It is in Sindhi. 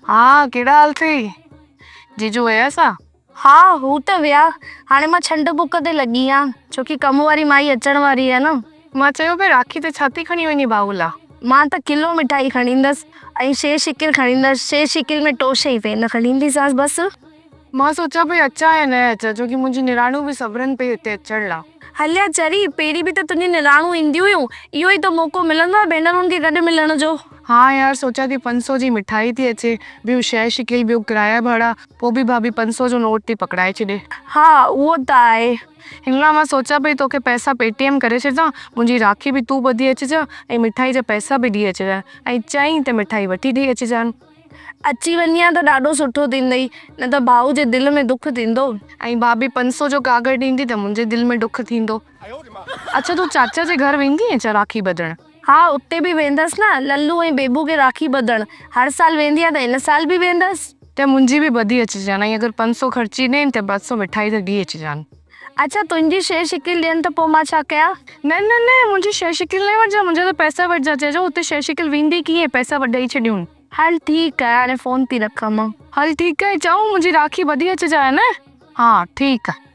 ها ڪهڙا حال اٿئي؟ جيجو ويا ڇا؟ ها هو ته ويا، هاڻي مان ڇنڊ ڦوڪ تي لڳي آهيان، ڇو ڪي ڪم واري مائي اچڻ واري آهي نه. مان چيو پئي راکي تي ڇا ٿي کڻي وڃين ڀائو لا؟ مان ته ڪلو مٺائي کڻي ايندس ۽ شي شڪل کڻي ايندس، شي شڪل ۾ ٽو شئي پين کڻي اينديسانس بس. مان سوچيان پئي اچان يا نه اچان ڇو ڪي منهنجي نراڻون به سڀرن پئي هتي اچڻ لا. هليا چري، پهرين به ته تنهنجي نراڻون اينديون هيون، اهو ئي ته موقعو ملندو آهي ڀينرن کي گڏ ملڻ جو. ها يار سوچيان ٿي پنج سو جي مٺائي ٿي اچي، ٻيون شيء شڪل، ٻيو ڪرايا ڀاڙا، پوء به ڀاڀي پنج سو جو نوٽ ٿي پڪڙائي ڇڏي. ها اهو ته آهي. هن لاء مان سوچيان پئي توکي پئسا پي ٽي ايم ڪري ڇڏان، منهنجي راکي به تون ٻڌي اچجان ۽ مٺائي جا پئسا به ڏئي اچجان ۽ چئين ته مٺائي وٺي ڏئي اچجان. اچي وڃين ها ته ڏاڍو سٺو ٿيندئي، نه ته ڀائو جي دل ۾ دک ٿيندو. ۽ ڀاڀي پنج سو جو ڪاڳر ڏيندي ته منهنجي دل ۾ ڏک ٿيندو. اڇا تون چاچا جي گهر ويندينء ڇا راکي ٻڌڻ؟ ها اتي به ويندس نه، للو ۽ بيبو کي راکي ٻڌڻ. هر سال ويندي آهيان ته هن سال به ويندس. ته منهنجي به ٻڌي اچجان ۽ اگر پنج سو خرچي ڏين ته ٻه سو مٺائي تي ڏئي اچجان. اڇا تنهنجي شيء شڪل ڏين ته پوء مان ڇا ڪيان؟ نه نه نه منهنجي شيء شڪل نه وٺجان منهنجا ته پئسا وٺجان چئجو اتي شيء شڪل ويندي ڪيئن پئسا ڏئي ڇڏيون. هل ٺيڪ آهي هاڻي فون ٿي رکان مان. هل ٺيڪ آهي چئون منهنجي راکي ٻڌي اچجانء نه. ها ٺيڪ آهي.